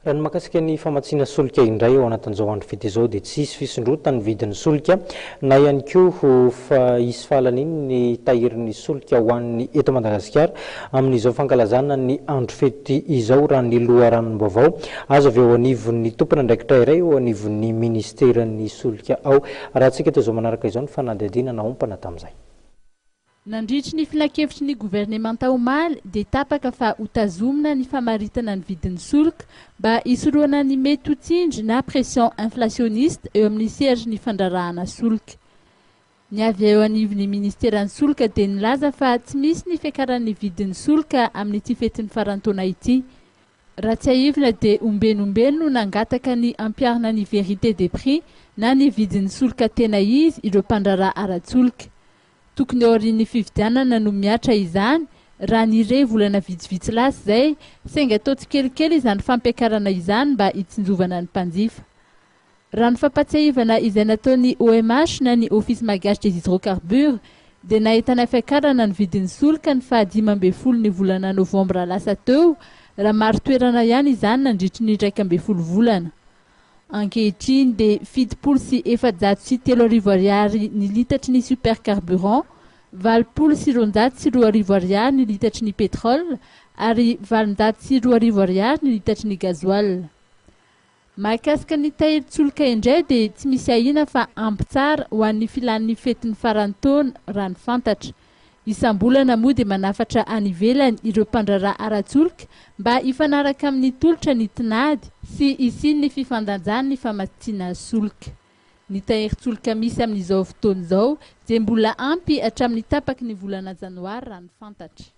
Raha ny mahakasika ny famatsiana solika indray ao anatin'izao andro fety izao dia tsy hisy fisondrotan'ny vidin'ny solika na ihany koa fa hisy fahalaniany ny tahirin'ny solika ho an'ny eto Madagasikara amin'izao fankalazana ny andro fety izao raha ny loharanom-baovao azo avy eo anivon'ny tompon'andraikitra iray eo anivon'ny ministeran'ny solika ao. Arahantsika eto izao manaraka izao ny fanadihadiana naompana tamin'izay. Nandritry ny filankevitry ny governemanta omaly dia tapaka fa hotazomina ny famaritana ny vidin'ny solika mba hisorohana ny mety ho tsindry na pression inflationniste eo amin'ny sehatry ny fandraharahana solika. Ny avy eo anivon'ny ministeran'ny solika dia nilaza fa tsy misy ny fiakaran'ny vidin'ny solika amin'ity fetin'ny faran'ny taona ity. Raha tsiahivina dia ombeny ombeny no nangataka ny hampiharina ny vérité des prix na ny vidin'ny solika tena izy ireo mpandraharaha ara-tsolika. Tokony aorian'ny fifidianana no mihatra izany, raha ny re volana vitsivitsy lasa izay, saingy atao tsikelikely izany fampiakarana izany mba hitsinjovana ny mpanjifa. Raha ny fampatsiahivana izay nataon'ny OMH na ny Office Malgache des Hydrocarbures dia nahitana fiakarana ny vidin'ny solika ny faha 15 ny volana novambra lasa teo, raha marin-toerana ihany izany nandritry ny 11 volana. Ankehitriny dia 3470 ariary ny litatry ny super carburant, 280 ariary ny litatry ny pétrole ary 2800 ariary ny litatry ny gasoil. Mahakasika ny tahirin-tsolika indray dia tsy misy ahiana fa ampy tsara ho an'ny filan'ny fetin'ny faran'ny taona raha ny fantatra. Isam-bolana moa dia manafatra any ivelany ireo mpandraharaha ara-tsolika mba hifanaraka amin'ny tolotra ny tinady sy hisian'ny fifandanjan'ny famatsiana solika. Ny tahirin-tsolika misy amin'izao fotoana izao dia mbola ampy hatramin'ny tapaky ny volana janoary raha ny fantatra.